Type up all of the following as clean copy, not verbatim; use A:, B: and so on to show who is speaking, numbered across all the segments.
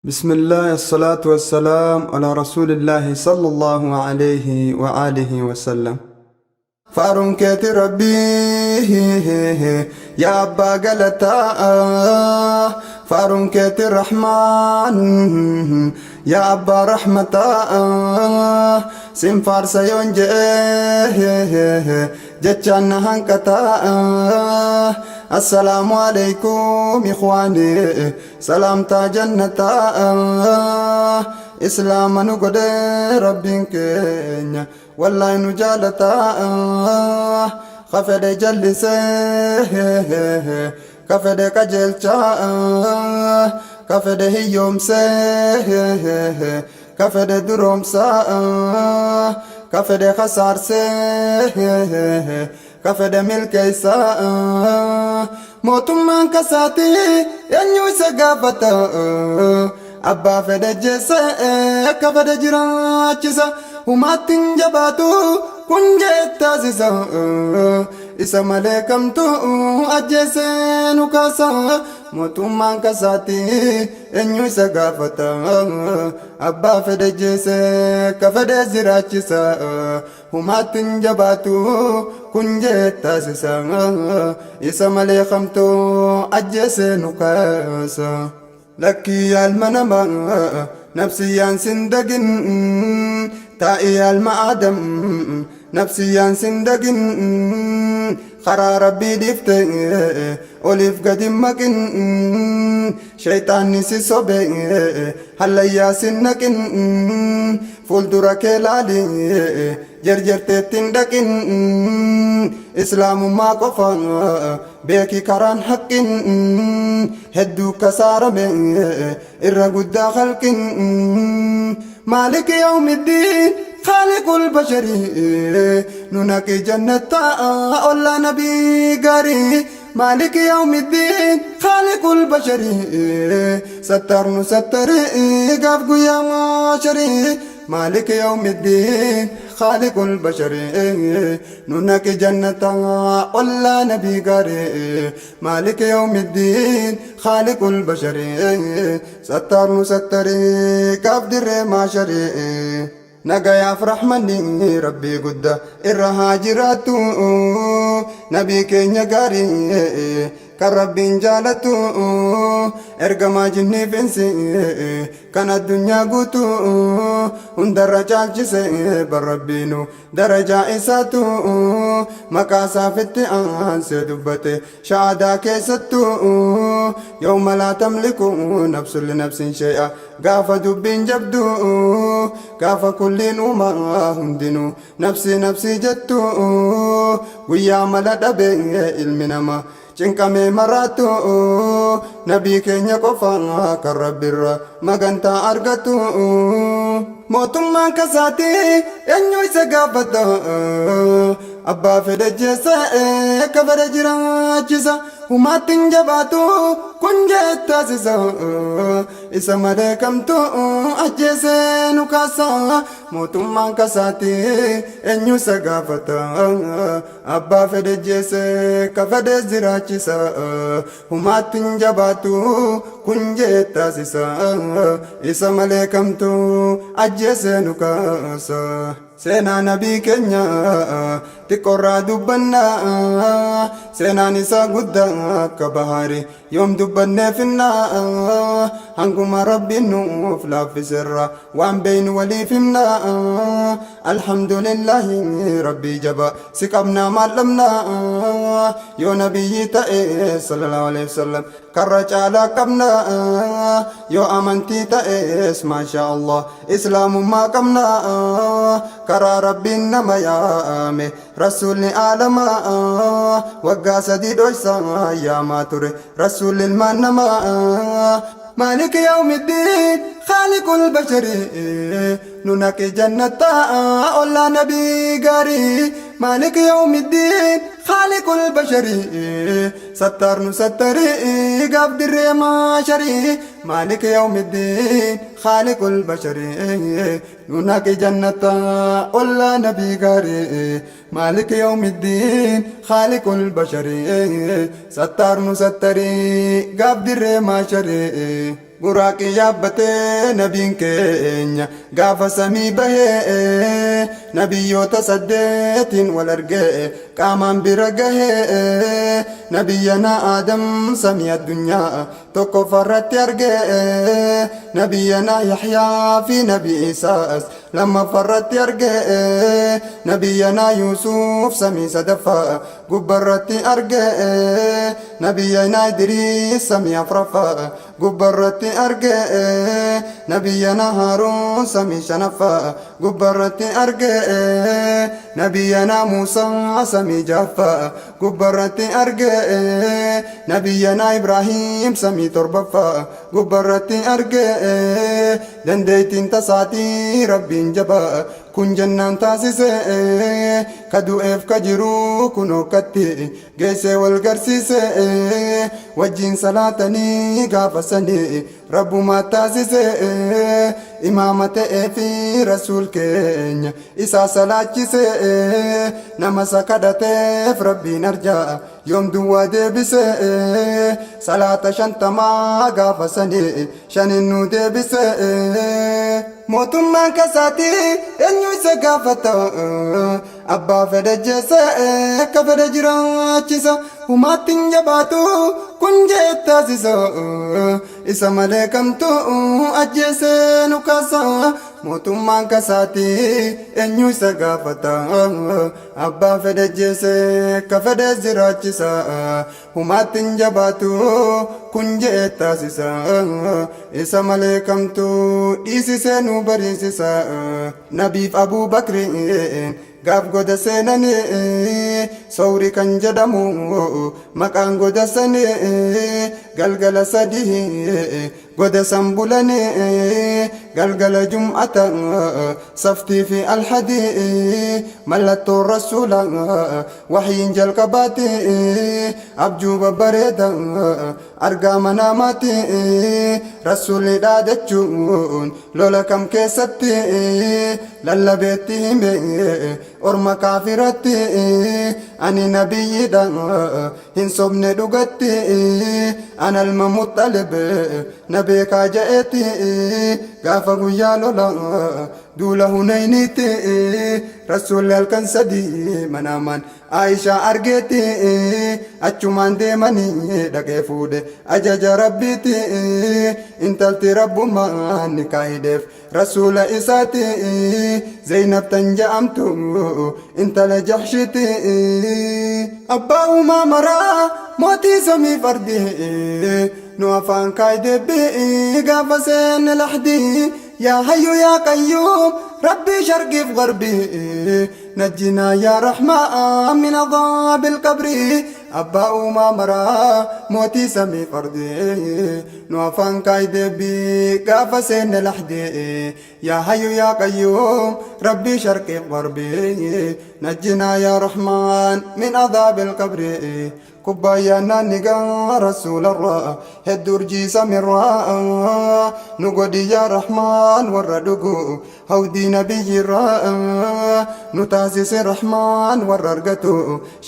A: Bismillah assalatu wassalam ala rasulillahi sallallahu alayhi wa alihi wa sallam. Faaruun keeti Rabbii yaa abbaa galataa, faaruun keeti Rahmaan yaa abbaa rahmataa, sin faarsa yoon je'e jechaan na hanqataa. Assalaamu alaykum ikhwaani, salaamtaa jannataa, islaama nu godhe Rabbiin keenya, wallahi nu jaalataa. Ka fedhe jallisee, ka fedhe qajeelchaa, ka fedhe hiyyoomsee, ka fedhe duroomsaa, ka fedhe khasaarsee, ka fedhe milkeessaa. Mootummaan kasaati, eenyu isa gaafata? Abbaa fedhe jeesse, ka fedhe jiraachisa, humaatti hin jabaatu kun jettaasisa. Isa malee kamtu ajjeese nu kaasa? Mootummaan kasaati, eenyu isa gaafata? Abbaa fedhe jeesse, ka fedhe jiraachisa, humaatti hin jabaatu kun jettaasisa. Isa malee kamtu ajjeese nu kaasa? Lakkii yaalma namaa, nafsiyyaan sin dagin, taa'ii yaalma Aadam, nafsiyyaan sin dagin, karaa Rabbii dhiifte oliif gadi maqin, shayxaanni si sobe hallayyaa sin naqin, fuuldura kee laali, jerjerteetti hin dhaqin, islaamummaa qofa beeki karaan haqqin. Hedduu kasaarame irra guddaa khalqin. Maaliki yawmiddiin khaaliqul bashari, nu naqi jannata ollaa nabii gaarii. Maaliki yawmiddiin khaaliqul bashari, sattaar nu sattari gaaf guyyaa maasharii. Maaliki yawmiddiin khaaliqul bashari, nu naqi jannata ollaa nabii gaarii. Maaliki yawmiddiin khaaliqul bashari, sattaar nu sattari gaaf dirree maasharii. Nagayaaf rahmanni Rabbii guddaa irra haa jiraattu nabii keenya gaarii kan Rabbiin jaalattu, ergamaa jinniif insi kan addunyaa guutu hundarra caalchise bar Rabbiinu darajaa isaatu, maqaa isaafitti aansee dubbate shaadaa keessattu. Yawma laa tamliku nafsun li nafsin shay'a, gaafa dubbiin jabdu, gaafa kulliin uumaa hundinuu nafsii nafsii jettu, guyyaa mala dhabe ilmi namaa cinqamee maraatu, nabii keenya qofa kan Rabbirra magantaa argatu. Mootummaan kasaati, eenyu isa gaafata? Abbaa fedhe jeesse, ka fedhe jiraachisa, humaatti hin jabaatu kun jettaasisa. Isa malee kamtu ajjeese nu kaasa? Mootummaan kasaati, eenyu isa gaafata? Abbaa fedhe jeesse, ka fedhe jiraachisa, humaatti hin jabaatu kun jettaasisa. Isa malee kamtu ajjeese nu kaasa? Seenaa nabii keenya xiqqoorraa dubbanna, seenaan isaa guddaa akka bahaari, yoom dubbannee finna? Hanguma Rabbiin nuuf laaffiserra waan beeynu waliif himna. Alhamdulillahi, Rabbii jaba si qabnaa, maal dhabna? Yoo nabiyyi ta'e sallallahu alaihi wasallam karra caalaa qabna, yoo amantii ta'es maasha Allah islaamummaa qabna. Karaa Rabbiin nama yaame rasuulli aalamaa, waggaa 3 dhoysa yaamaa ture rasuulli ilmaan namaa. Maaliki yawmiddiin khaaliqul bashari, nu naqi jannata ollaa nabii gaarii. Maaliki yawmiddiin khaaliqul bashari, sattaar nu sattari gaaf dirree maasharii. Maaliki yawmiddiin khaaliqul bashari, nu naqi jannata ollaa nabii gaarii. Maaliki yawmiddiin khaaliqul bashari, sattaar nu sattari gaaf dirree maasharii. Buraaqii yaabbatee nabiin keenya gaafa samii bahee, nabiyyoota saddeetiin wal argee qaamaan bira gahee. Nabiyyana Aadam samii addunyaa tokkoffaarratti argee, nabiyyana Yaxyaa fi Nabi Isaas lammaffaarratti argee, nabiyyana Yuusuf samii sadaffaa gubbarratti argee, nabiyyana Idriis samii afraffaa gubbarratti argee, nabiyyana Haaruun samii shanaffaa gubbarratti argee, nabiyyana Muusaa samii jahaffaa gubbarratti argee, nabiyyana Ibrahiim samii torbaffaa gubbarratti argee. Dandeettiin tasaatii Rabbiin jabaa kun jennaan taasise, ka du'eef ka jiru kun hokkatti geessee wal garsiise. Wajjiin salaatanii gaafa sanii Rabbumaa taasise, imaama ta'ee fi rasuul keenya isaa salaachise. Nama isa kadhateef Rabbiin arjaa yoom duwwaa deebise? Salaata 50 gaafa sanii shanin nu deebise. Mootummaan kasaatii eenyu isa gaafata? Abbaa fedhe jeesse, akka fedhe jiraachisa. Humaatti hin jabaatu kun jee taasisa. Isa malee kamtu ajjeesee nu kaasa? Mootummaan kasaatii eenyu isa gaafata? Abbaa fedhe jeesse, akka fedhe jiraachisa. Humaatti hin jabaatu kun jee taasisa. Isa malee kamtu dhiisisee nu bariisisa? Nabiif Abuu Bakriin gaaf goda seenanii, Sowri kan jedhamu maqaan goda sanii, galgala 3 goda san bulanii. Galgala jum'ata, saftii fi alhadii, mallattoon rasuula waxyiin jalqabaati, abjuu babbareeda argaa manaamaati. Rasuulli dhaadachuun lola kam keessatti lallabeetti hime orma kaafiratti: ani nabiyyiidha, hin sobne dhugatti, ana ilma Muxxalib, na beekaa ja'eeti. Gaafa guyyaa lola duula Hunayniitti rasuulli halkan 3 manaamaan Aishaa argeetti, achumaan deemanii dhaqee fuudhe ajaja Rabbiitti. Intalti Rabbumaan ni kaahideef rasuula isaati, Zeynab tan ja'amtu intala Jahshiiti. Abbaa uumaa maraa, mootii samii fardii, nu afaan kaay deebii gaafa seenne lahdii. Yaa hayyu yaa qayyuum, Rabbii sharqiif garbii, najjinaa yaa rahmaan min adhaabil qabrii. Abbaa uumaa maraa, mootii samii fardii, nu afaan kaay deebii gaafa seenne lahdii. Yaa hayyu yaa qayyuum, Rabbii sharqiif garbii, najjinaa yaa rahmaan min adhaabil qabrii. Kubbaayyaa naannigaa rasuularraa hedduu urjii samirraa, nu godhi yaa rahmaan warra dhugu hawdii nabiyyirraa. Nu taasise rahmaan warra argatu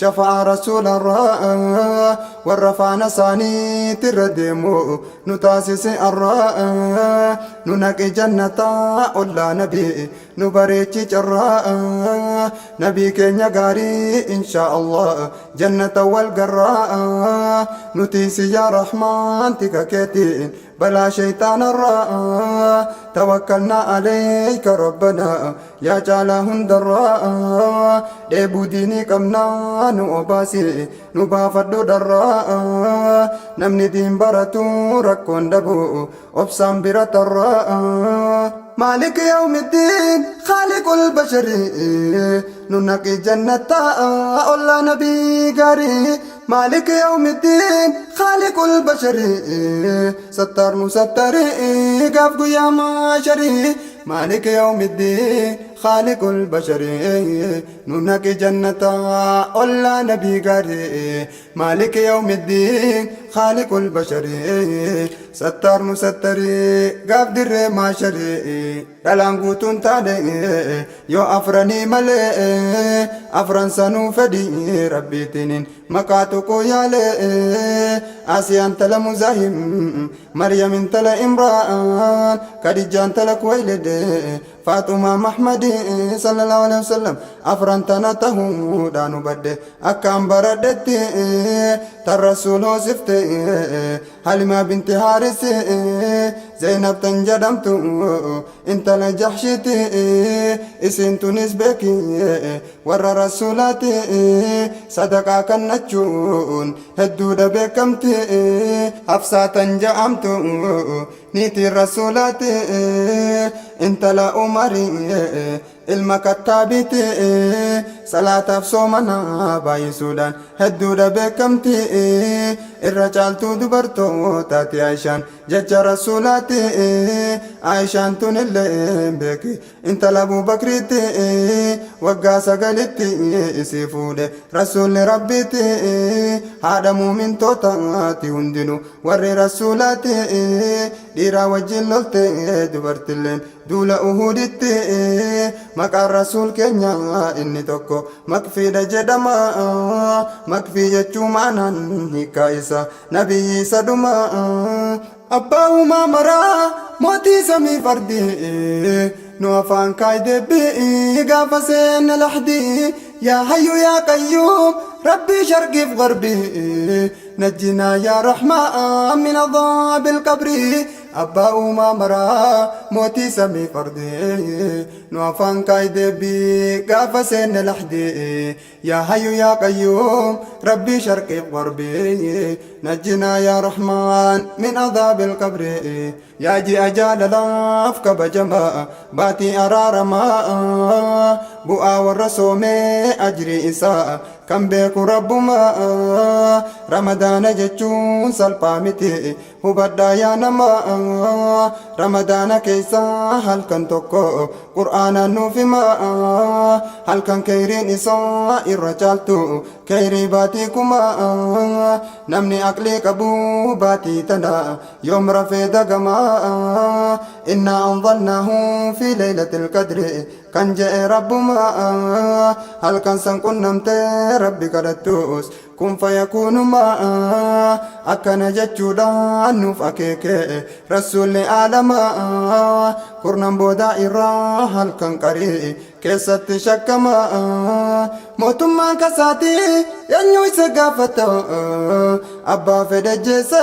A: shafa'aa rasuularraa, warra faana isaaniitirra deemu nu taasise arraa. Nu naqi jannataa ollaa nabii, nu bareechi carraa nabii keenya gaarii, insha Allah jannata wal garraa. Nuti si yaa rahmaan tika keetiin balaa shayxaanarraa. Tawakkalnaa alayka rabbanaa, yaa caalaa hundarraa. Dheebuu diinii qabnaa, nu obaasi, nu baafadhu dharraa. Namni diin baratu rakkoon dhabu, obsaan bira tarraa. مالك يوم الدين، خالق البشر، ننقي جنة الله نبي قاري. مالك يوم الدين، خالق البشر، ستار نستر قاف يا معشري. مالك يوم الدين خالق البشر ننك جنة أولا نبي غاري مالك يوم الدين خالق البشر ستار مستري قاف در ما شري dhalaan guutuun taane yoo afranii malee afran sanuu fedhii rabbiitiniin maqaa tokko yaalee Asiyaan tala Muzaahim Maryam intala Imraan Kadijaan tala Kuwaylid Faaxumaa Mahmadi sallallahu alaihi wasallam afran tana tahuudhaan hubadhe akkaan baradhetti tan rasuul hoosifte Halimaa binti Haaris Zainab tan jedhamtu intala Jahshiiti isiin tunis beeki warra rasuulaati sadaqaa kennachuun hedduudha beekamti Hafsaa tan ja'amtu niitiin rasuulaati intala Umarii ilma Kattaabiiti salaataaf soomana baay'isuudhaan hedduudha beekamti irra caaltuu dubartootaati Aishaan jecha rasuulaati Aishaan tunillee beeki intala Abubakriitti waggaa 9tti isii fuudhe rasuulli rabbiitti haadha muumintootaati hundinuu warri rasuulaati dhiiraa wajjin lolte dubartilleen duula Uhuditti maqaan rasuul keenya inni tokko Makfiidha jedhama Makfii jechuu maanaan hiikkaa isa nabiyyi isa dhuma abbaa uumaa maraa mootii samii fardii nu afaan kaay deebii gaafa seenna lahdii yaa hayyu yaa qayyuum rabbii sharqiif garbii najjinaa yaa rahmaan min adhaabil qabrii abbaa uumaa maraa mootii samii fardii nu afaan kaay deebii gaafa seenne lahdii yaa hayyu yaa qayyuum rabbii sharqiif garbii najjinaa yaa rahmaan min adhaabil qabrii yaa ji'a jaalalaaf kabajamaa baatii araaramaa bu'aa warra soomee ajrii isaa kan beeku rabbumaa ramadaana jechuun salphaa miti hubadhaa yaa namaa ramadaana keessa halkan tokko qur'aanaan nuuf himaa halkan keyriin isaa irra caaltu keyrii baatii kumaa namni aqlii qabu baatii tana yoom rafee dagamaa innaa anzalnaahu fi laylatil qadri kan je'e rabbumaa halkan san qunnamtee rabbi kadhattus kun fayakuunumaa akkana jechuudhaan nuuf akeeke rasuulli aalamaa kurnan boodaa irraa halkan qarii keessatti shakkamaa mootummaan kasaatii eenyu isa gaafata abbaa fedhe jeesse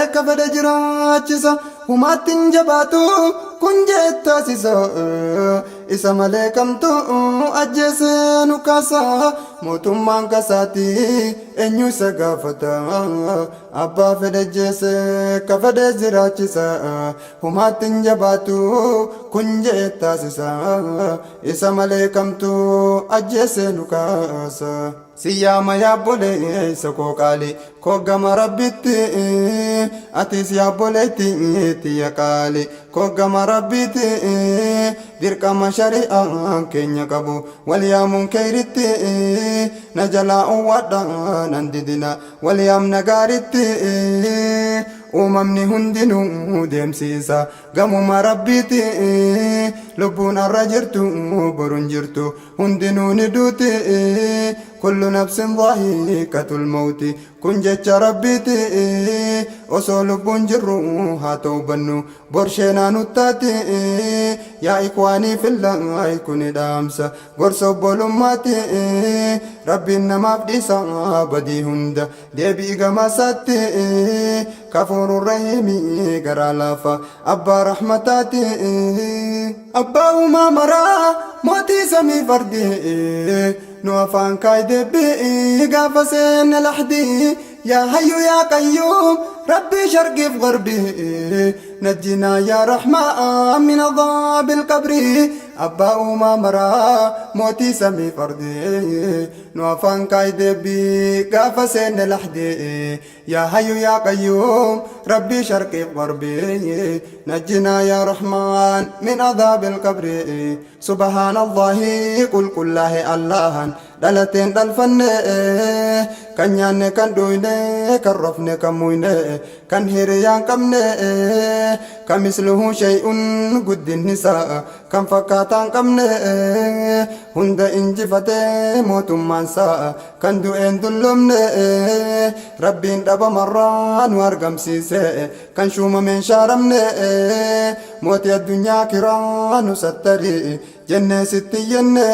A: akka fedhe jiraachisa humaatti hin jabaatu kun jettaasisa isa malee kamtu ajjeesee nu kaasa mootummaan kasaatii eenyu isa gaafata abbaa fedhe jeesse akka fedhe jiraachisa humaatti hin jabaatu kun jettaasisa isa malee kamtu ajjeesee nu kaasa. Siyaama yaabboleessa koo qaali koo gama rabbitti atis yaabboleetti tiyya qaali koo gama rabbitti dirqama shari'aan keenya qabu wal yaamuun keeyritti na jalaa uwwadha nan didina wal yaamna gaaritti uumamni hundinuu deemsiisa gamuma rabbiiti lubbuun arra jirtu borun jirtu hundinuu ni duuti kullu nafsin dhaa'iqatul mawti kun jecha rabbiiti osoo lubbuun jirru haa tawbannu borsheenaa nuttaati yaa ikwaanii fillaahi kuni dhaamsa gorsa obbolummaati rabbiin namaaf dhiisa badii hunda deebi'i gama isaatti kafuurun rahiimi garaa laafa abbaa rahmataati abbaa uumaa maraa mootii samii fardii nu afaan kaay deebii gaafa seenne lahdii yaa hayyu yaa qayyuum rabbii sharqiif garbii najjinaa yaa rahmaan min adhaabil qabrii Abbaa uumaa maraa mootii samiif ardii nu afaan kaayi deebbii gaafa seenne lahdii yaa hayyu yaa qayyuum rabbii sharqiif garbii najjinaa yaa rahmaan min adhaabil qabrii subhaanallahi qulqullaahe allahan dhalateen dhalfanne kan nyaanne kan dhuyne kan rafne kan muyne kan hiriyaan qabne kamisluhu shay'un guddinni isaa kan fakkaataan qabne hunda injifate mootummaan isaa kan du'een dullomne rabbiin dhabamarraa nu argamsiise kan shuumameen shaaramne mootii addunyaa kiraa nu sattari jennee sitti iyyenne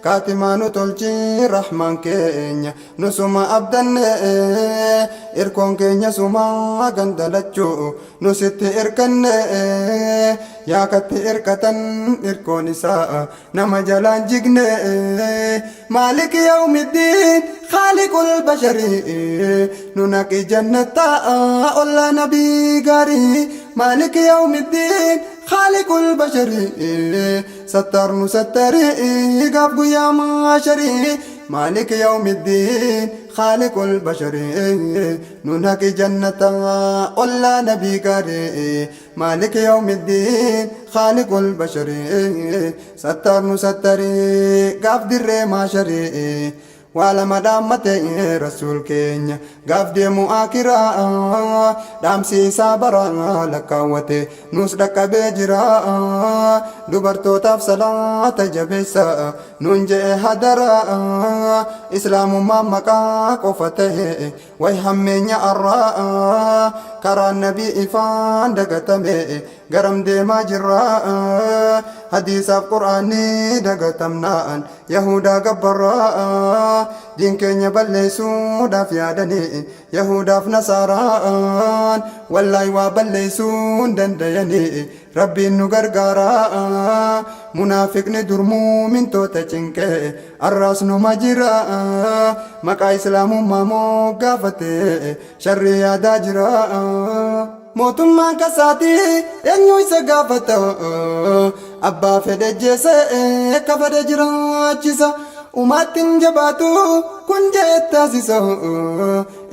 A: kaatimaa nu tolchi rahmaan keenya nu suma abdanne irkoon keenya suma ganda lachuu nu sitti irkanne yaa katti irkatan irkoon isaa nama jalaan jigne maaliki yawmiddiin khaaliqul basharii nu naqi jannata ollaa nabii gaarii maaliki yawmiddiin khaaliqul basharii sattaar nu sattarii gaaf guyyaa maasharii maaliki yawmiddiin khaaliqul basharii nu naqi jannata ollaa nabii gaarii maaliki yawmiddiin khaaliqul basharii sattaar nu sattarii gaaf dirree maasharii waa lama dhaammate rasuul keenya gaaf deemu akiraa dhaamsi isaa bara lakkaawwate nus dhaqqabee jira dubartootaaf salaata jabeessa nuun je'e hadara islaamummaan maqaa qofa ta'e way hammeenya arraa karaan nabii ifaan dagatame garam deemaa jirra hadiisaaf qur'aanni dagatamnaan yahudaa gabbarraa diin keenya balleessuudhaaf yaadanii yahudaaf nasaaraan wallaay waa balleessuun dandayanii rabbiin nu gargaara munaafiqni dur muumintoota cinqee arraas numa jira maqaa islaamummaa moo gaafate sharrii yaadaa jira mootummaan kasaatii eenyu isa gaafata abbaa fedhe jeese ka fedhe jiraachisa umaatti hin jabaatu kun jee taasisa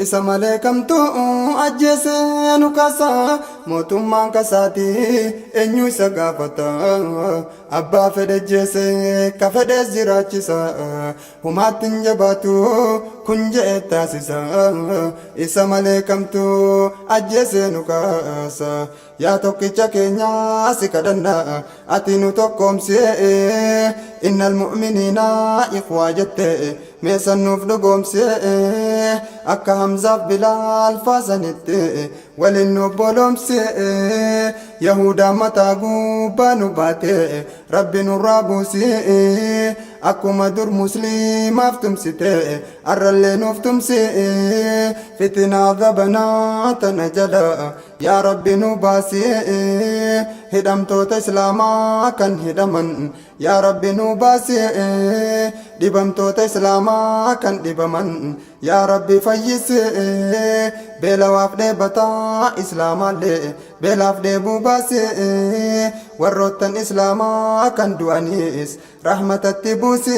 A: isa malee kamtu ajjeese nu kaasa mootummaan kasaatii eenyu isa gaafata abbaa fedhe jeese ka fedhes jiraachisa humaatti hin jabaatu kun je'e taasisa isa malee kamtu ajjeese nu kaasa yaa tokkicha keenya si kadhanna ati nu tokkoomsi innal mu'miniina ikhwaa jette meesan nuuf dhugoomsi akka hamzaaf bilaal faasanitti waliin nu obboloomsi yahudaa mataa gubbaa nu baate rabbi nurraa buusi akkuma dur musliimaaf tumsite arrallee nuuf tumsi fitinaa zabanaa tana jala yaa rabbi nu baasi hidhamtoota islaamaa kan hidhaman yaa rabbi nu baasi dhibamtoota islaamaa kan dhibaman yaa rabbi fayyisi beelawaaf dheebataa islaamaallee beelaaf dheebuu baasi warroottan islaamaa kan du'aniis rahmatatti buusi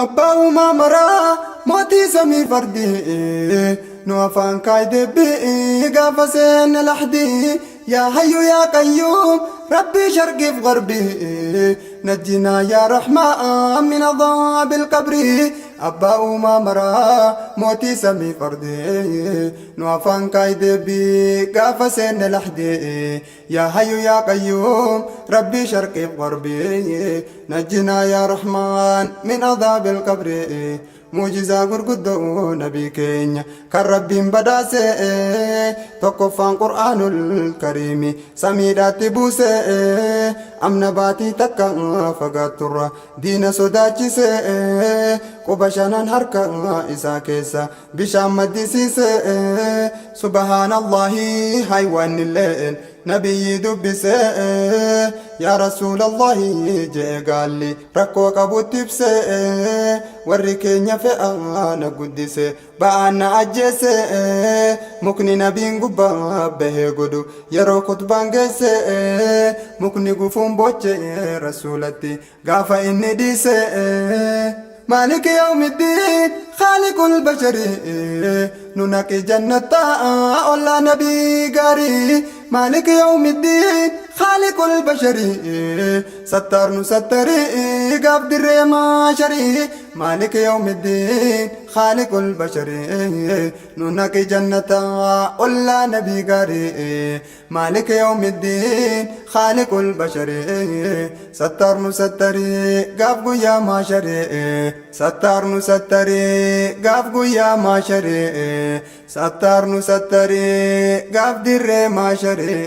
A: abbaa uumaa maraa mootii samii fardii nu afaan kaay deebii gaafa seenne lahdii yaa hayyu yaa qayyuum rabbii sharqiif garbii najjinaa yaa rahmaan min adhaabil qabrii abbaa uumaa maraa mootii samii fardii nu afaan kaay deebii gaafa seenne lahdii yaa hayyu yaa qayyuum rabbii sharqiif garbii najjinaa yaa rahmaan min adhaabil qabrii muujizaa gurguddoo nabii keenya kan rabbiin badhaase tokkoffaan qur'aanul kariimi samiidhaatti buuse amna baatii takka fagaatturra diina sodaachise quba shanan harka isaa keessa bishaan maddisiise subhaanallahi haywaannilleen nabiyyi dubbise yaa rasuulallahi jee gaalli rakkoo qabutti ibse Warri keenya fe'aa na guddise, ba'aan na ajjeese. Mukni nabiin gubbaa bahee godhu yeroo kutbaan geesse, mukni gufuun booche rasuulatti gaafa inni dhiise. Maaliki yawmiddiin khaaliqul bashari, nu naqi jannataa ollaa nabii gaarii. Maaliki yawmiddiin khaaliqul bashari, sattaar nu sattarii gaaf dirree maasharii. Maaliki yawmiddiin khaaliqul bashari, nu naqi jannataa ollaa nabii gaarii. Maaliki yawmiddiin khaaliqul bashari, sattaar nu sattarii gaaf guyyaa maasharii. Sattaar nu sattarii gaaf guyyaa maasharii. Sattaar nu sattarii gaaf dirree maasharii.